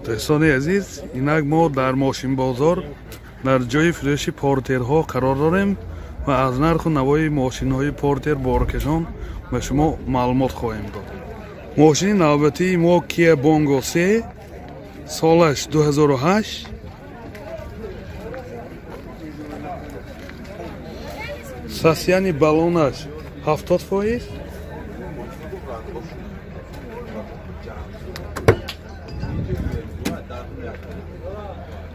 Дӯстони азиз, инак мо дар мошинбозор дар ҷои фурӯши портерҳо қарор дорем ва аз нарху навои мошинҳои портер боркашон ба шумо маълумот хоҳем дод. Мошини навбатии мо Kia Bongo 3, солаш 2008, состояние баллонаш 70%,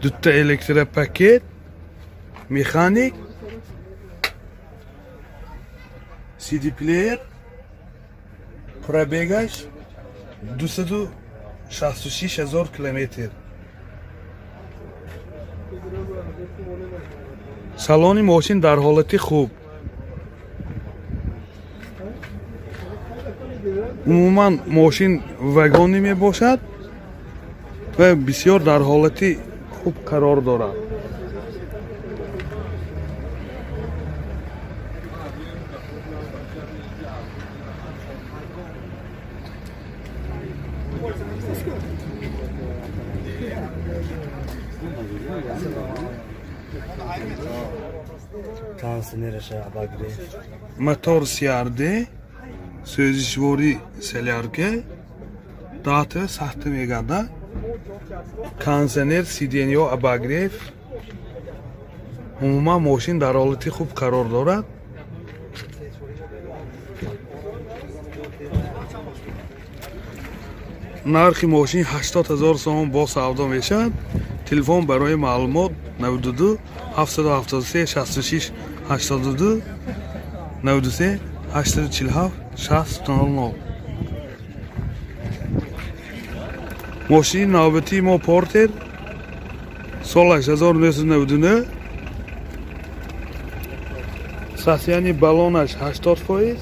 дутта электропакет, механик, CD плеер, пробегаш 266 000 километр. Салони мошин дар ҳолати хуб. Умуман мошин вагонӣ мебошад ва бисёр дар ҳолати хуб қарор дорад. Мотор CRD, сӯзишворӣ селярка, дата сахта мегардад, кондиционер, сиденьё обогрев. Умуман мошин дар ҳолати хуб қарор дорад. Нархи мошин 80 000 сомон бо савдо мешавад. Телефон барои маълумот 92 773 66 82 93 847 60 00. Мошини навбатии мо Портер, солаш 1999, состояние баллонаш 80%,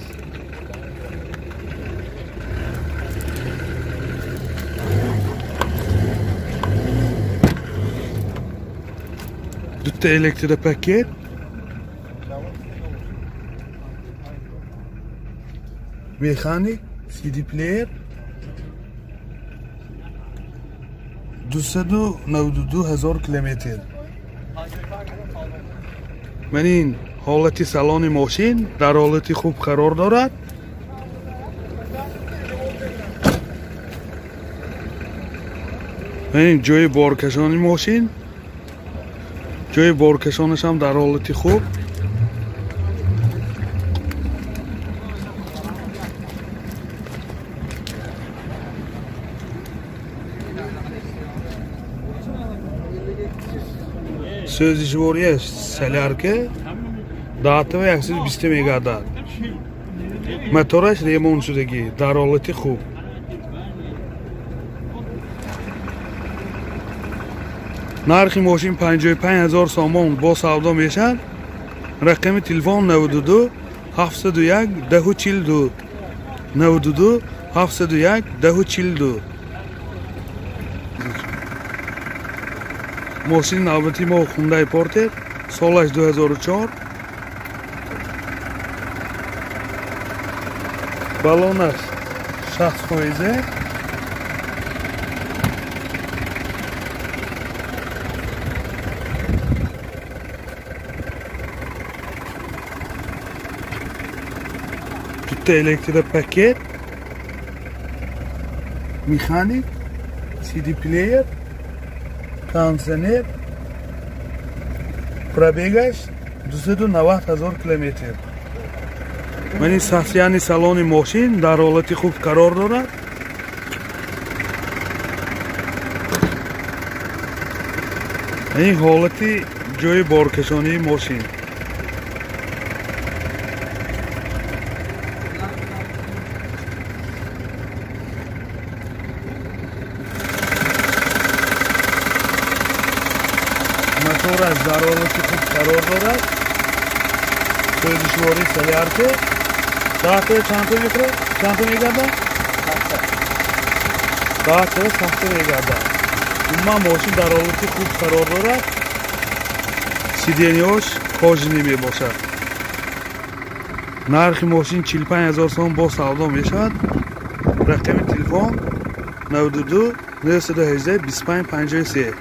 дутта электропакет, механик, CD плеер, 292 000 километр. Ман ин ҳолати салони мошин дар ҳолати хуб қарор дорад. Ман ин ҷои боркашони мошин, ҷои боркашонаш ҳам дар ҳолати хуб. Сӯзишворияш солярка, датава 120 мегардад. Мотораш ремонт шудагӣ, дар ҳолати хуб. Нархи мошин 55 000 сомон бо савдо мешавад. Рақами телефон 92 701 1042 92 701 1042. Мошини навбатии мо Hyundai Porter, солаш 2004, баллонаш 60%, дутта электропакет, механик, CD плеер, кондиционер, пробегаш 290 000 километр. Ман ин состояние салони мошин дар ҳолати хуб қарор дорад. Ин ҳолати ҷои боркашонии мошин. Мотораш дар ҳолати хуб қарор дорад. Сӯзишворӣ солярка. Даҳта чанд мехӯрад? Чанд мегардад? Даҳта сахта мегардад. Умуман мошин дар ҳолати хуб қарор дорад. Сиденьёш кожаный мебошад. Нархи мошин 45 000 сомон бо савдо мешавад. Рақами телефон 92 918 25 53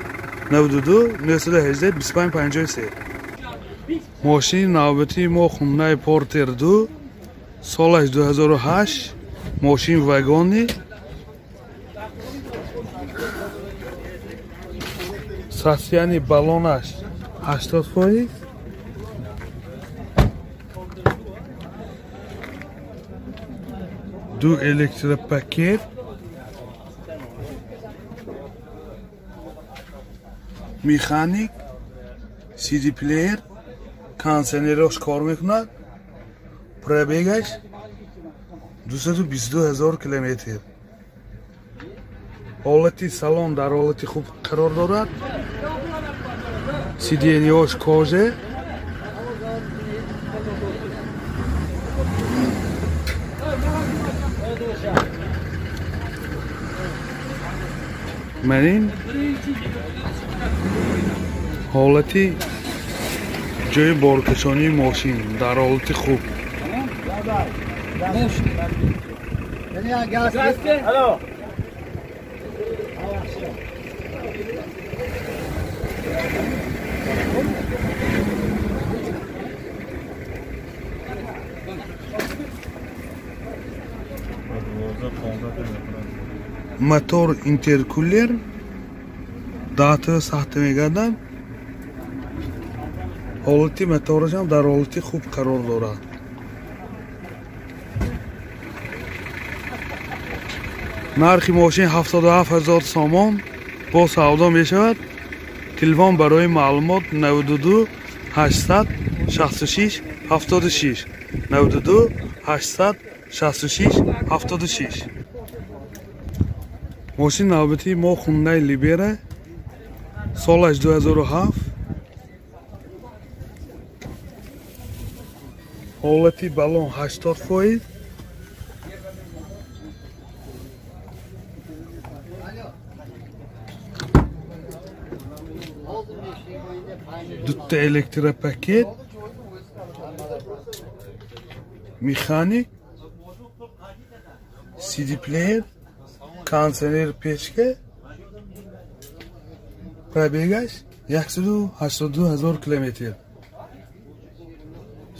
92 918 25 53. Мошини навбатии мо Hyundai Porter 2, солаш 2008, мошин вагони, состояние баллонаш 80%, ду электропакет, механик, CD плеер, кондиционераш кор мекунад, пробегаш 222 ҳазор километр. Ҳолати салон дар ҳолати хуб қарор дорад. Сиденьяш кожа. Ман ин ҳолати ҷои боркашонии мошин дар ҳолати хуб. Мотор интеркулер дата сахта мегардад. Ҳолати мотораш ҳам дар ҳолати хуб қарор дорад. Нархи мошин 77 ҳазор сомон бо савдо мешавад. Телефон барои маълумот 92 866 76 92 866 76. Мошин навбатии мо Hyundai Libera, солаш 2007, ҳолати баллон 80%, дутта электропакет, механик, CD плеер, кондиционер, печка, пробегаш 182 ҳазор километр.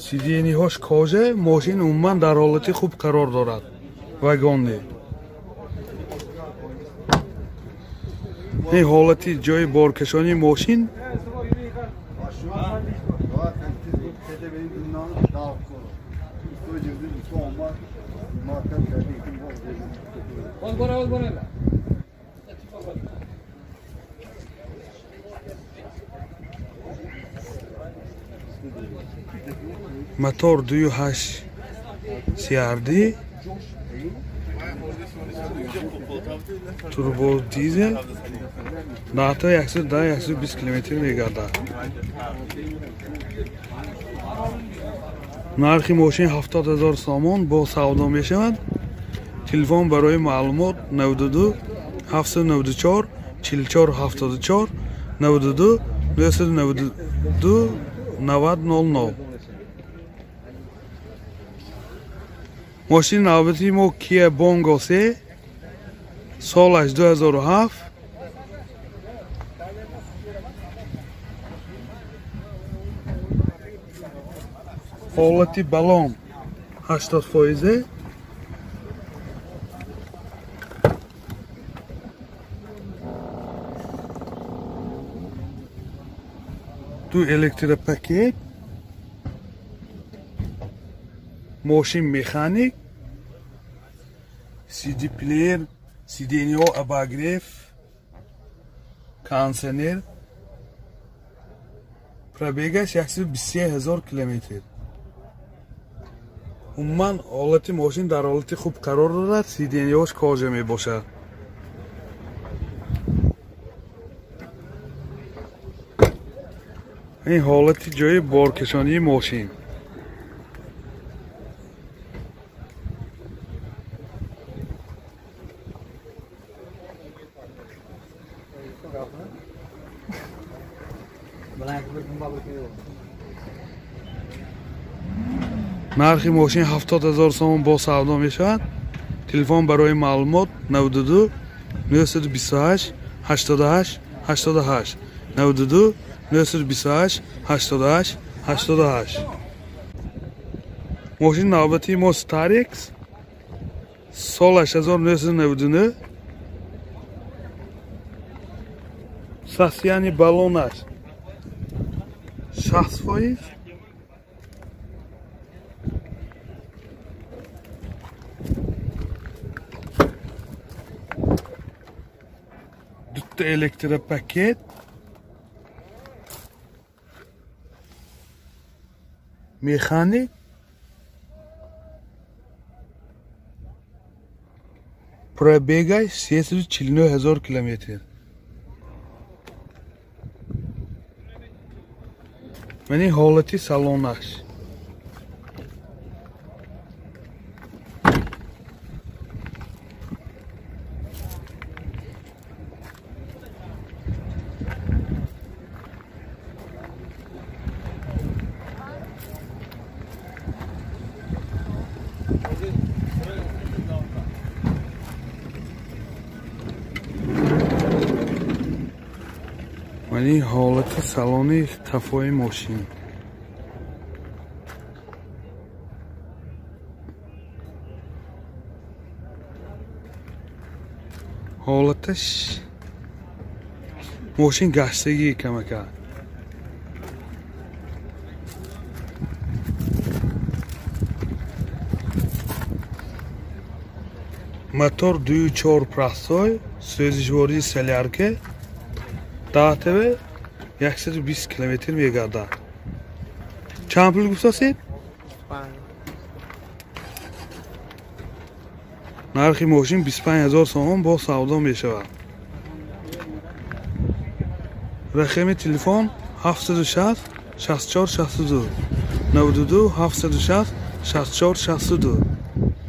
Сиденьяш кожа, мошин умуман дар ҳолати хуб қарор дорад. Вагонни. Ин ҳолати ҷои боркашонии мошин. Мотор 2.8 CRD, турбо дизел, дата 110-120 километр мегардад. Нархи мошин 70 ҳазор сомон бо савдо мешавад. Телефон барои маълумот 92 794 44 74 92 992 90 00. Мошини навбатии мо Kia Bongo 3, солаш 2007, ҳолати баллон 80%, ду электропакет, мошин механик, CD плеер, сиденьяҳо обогрев, кондиционер, пробегаш 123 ҳазор километр. Умуман ҳолати мошин дар ҳолати хуб қарор дорад, сиденьяҳош кожа мебошад. Ин ҳолати ҷои боркашонии мошин. Нархи мошин 70 ҳазор сомон бо савдо мешавад. Телефон барои маълумот 92 928 88 88 92 928 88 88. Мошини навбатии мо Старекс солаш 1999, состояние баллонаш 60%, дутта электропакет, механик, пробегаш 349 000 километр. Мани ҳолати салонаш. Мани ҳолати салони қафои мошин. Ҳолаташ мошин гаштагӣ камака. Мотор 2.4 простой, сӯзишвории солярка, даҳтаве 120 километр мегардад. Чанд пул гуфтасед? Нархи мошин 25 000 сомон бо савдо мешавад. Рақами телефон 760 64 62 92 760 64 62.